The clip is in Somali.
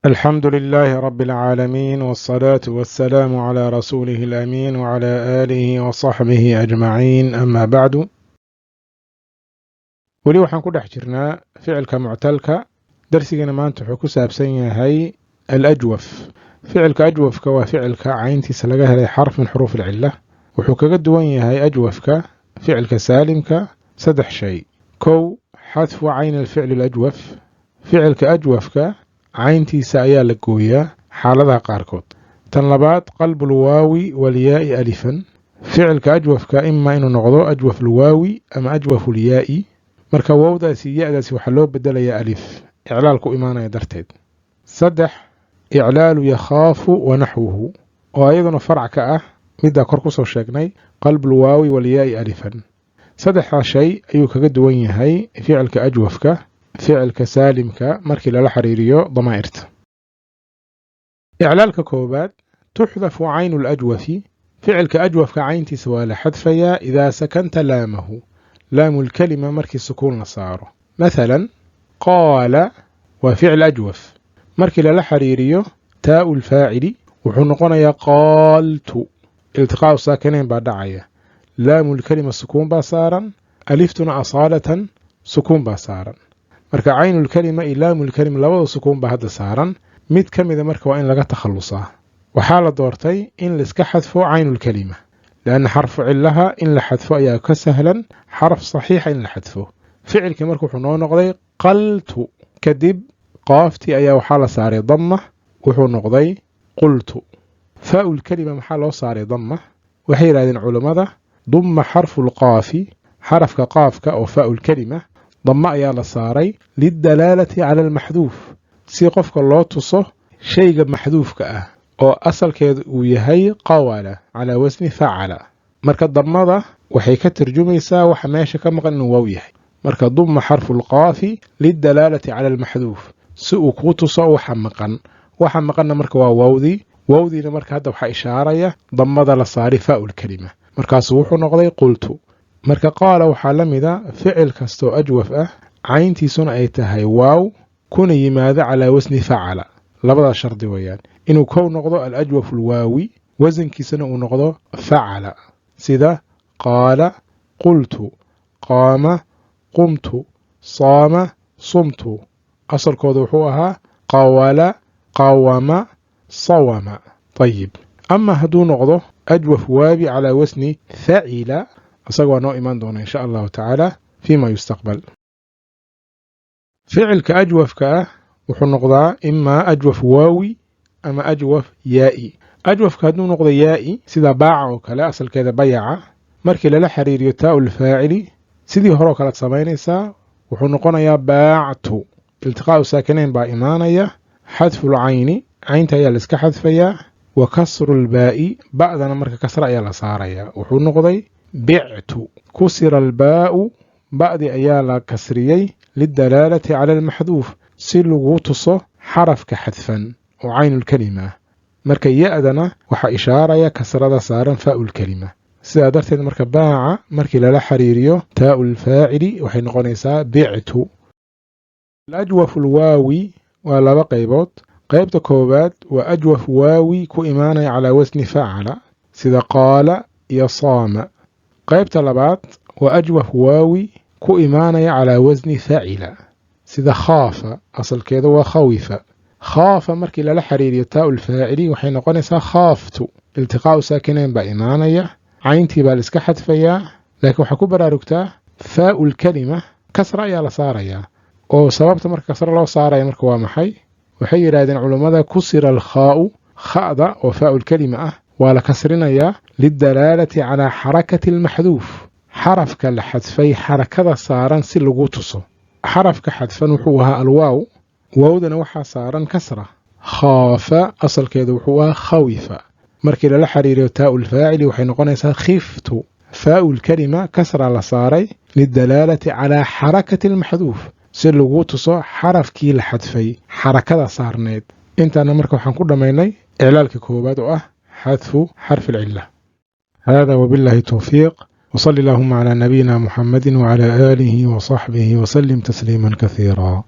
الحمد لله رب العالمين، والصلاة والسلام على رسوله الأمين وعلى آله وصحبه أجمعين، أما بعد. Weli waxaan ku dhex jirnaa ficilka muctalka. Darsigeena maanta wuxuu ku saabsan yahay alajwaf. Ficilka ajwafka waa ficilka cayntiisa laga helay xarf min xuruuf alcila. Wuxuu kaga duwan yahay ajwafka ficilka saalimka saddex shay. Kow, xadfu cayn alficli alajwaf. Ficilka ajwafka cayntiisa ayaa la gooyaa xaaladaha qaarkood. Tan labaad, qalbu lwaawi walyaai alifan. Ficilka ajwafka imaa inuu noqdo ajwaf lwaawi ama ajwaf lyaai. Marka wowdaasi ya-daasi waxaa loo bedelayaa alif, iclaal ku imaanaya darteed. Saddex, iclaalu yakhaafu wa naxwuhu, oo ayaduna farac ka ah middaa kor kusoo sheegnay, qalbulwaawi walyaai alifan. Saddexdaa shay ayuu kaga duwan yahay ficilka ajwafka ficilka saalimka markii lala xiriiriyo damaa'irta. Iclaalka koowaad, tuxdafu caynu lajwafi. Ficilka ajwafka cayntiisa waa la xadfayaa idaa sakanta laamahu, laamu lkalima markii sukuun la saaro. Mathalan, qaala waa ficil ajwaf. Markii lala xiriiriyo taa'u lfaacili, wuxuu noqonayaa qaaltu. Iltiqaa'u saakinayn baa dhacaya. Laamu lkalima sukuun baa saaran, aliftuna asaalatan sukuun baa saaran. Marka caynulkalima iyo laamulkalima labada sukuun baa hadda saaran. Mid ka mida marka waa in laga takhalusaa. Waxaa la doortay in laiska xadfo caynulkalima, lianna xarfu cilaha in la xadfo ayaa ka sahlan xaraf saxiixa in la xadfo. Ficilkii marka wuxuu noo noqday qaltu. Kadib qaaftii ayaa waxaa la saaray damma, wuxuu noqday qultu. Faa'u lkalima maxaa loo saaray damma? Waxay yidhahdeen culammada: dumma xarfu lqaafi, xarafka qaafka oo faa'u lkalima damma ayaa la saaray lidalaalati cala almaxduuf, si qofka loo tuso shayga maxduufka ah oo asalkeedu uu yahay qawala calaa wasni facala. Marka dammada waxay ka tarjumaysaa waxa meesha ka maqan inuu waaw yahay. Marka dumma xarfu lqaafi lidalaalati cala almaxduuf, si uu kuu tuso waxa maqan. Waxa maqanna marka waa waawdii. Waawdiina marka hadda waxaa ishaaraya dammada la saaray faa'u lkalima. Markaasuu wuxuu noqday qultu. Marka qaala waxaa la mida ficil kastoo ajwaf ah, cayntiisuna ay tahay waaw, kuna yimaado calaa wasni facala. Labadaas shardi weeyaan: inuu kow noqdo alajwaf alwaawi, wasankiisana uu noqdo facala, sida qaala, qultu, qaama, qumtu, saama, sumtu. Asalkooda wuxuu ahaa qawala, qawama, sawama. Ayib, ama hadduu noqdo ajwaf waabi calaa wasni facila, isaga waa noo imaan doona, insha Allahu tacaala, fima yustaqbal. Ficilka ajwafka ah wuxuu noqdaa imaa ajwaf waawi ama ajwaf yaa'i. Ajwafka hadduu noqdo yaa'i, sida baaca oo kale, asalkeeda bayaca, markii lala xiriiriyo taa'u lfaacili, sidii hore oo kalead samaynaysaa, wuxuu noqonayaa baactu. Iltiqaa'u saakinayn baa imaanaya. Xadful cayni, caynta ayaa la iska xadfayaa, wa kasru lbaa'i, ba'dana marka kasra ayaa la saarayaa, wuxuu noqday bictu. Kusira albaa'u, ba'di ayaa la kasriyey lidalaalati cala almaxduuf, si lagu tuso xarafka xadfan oo caynulkalima ah. Marka ya-dana waxaa ishaaraya kasrada saaran faa'u lkalima. Sidaa darteed marka baaca markii lala xiriiriyo taa'u lfaacili, waxay noqonaysaa bictu. Alajwaf alwaawi waa laba qaybood. Qaybta koowaad waa ajwaf waawi ku imaanaya calaa wasni facala, sida qaala iyo saama. Qaybta labaad waa ajwaf waawi ku imaanaya calaa wasni facila, sida khaafa, asalkeeda waa khawifa. Khaafa markii lala xiriiriyo taa'u lfaacili, waxay noqonaysaa khaaftu. Iltiqaa'u saakinayn baa imaanaya, cayntii baa la iska xadfayaa, laakiin waxaa ku baraarugtaa faa'u lkalima kasra ayaa la saarayaa. Oo sababta marka kasra loo saaraya marka waa maxay? Waxay yidhahdeen culummada: kusira alkhaa'u, kha'da oo faa'u lkalima ah waa la kasrinayaa lidalaalati calaa xarakati almaxduuf, xarafka la xadfay xarakada saaran si lagu tuso. Xarafka xadfan wuxuu ahaa alwaaw, waawdana waxaa saaran kasra. Khaafa asalkeedu wuxuu ahaa khawifa. Markii lala xiriiriyo taa'u lfaacili, waxay noqonaysaa khiftu. Faa'u lkalima kasra la saaray lidalaalati calaa xarakati almaxduuf, si lagu tuso xarafkii la xadfay xarakada saarneed. Intaana marka waxaan ku dhammaynay iclaalka koowaad oo ah xadfu xarfi alcila. Hada wabillahi towfiiq، وصل اللهم على نبينا محمد وعلى آله وصحبه وسلم تسليما كثيرا.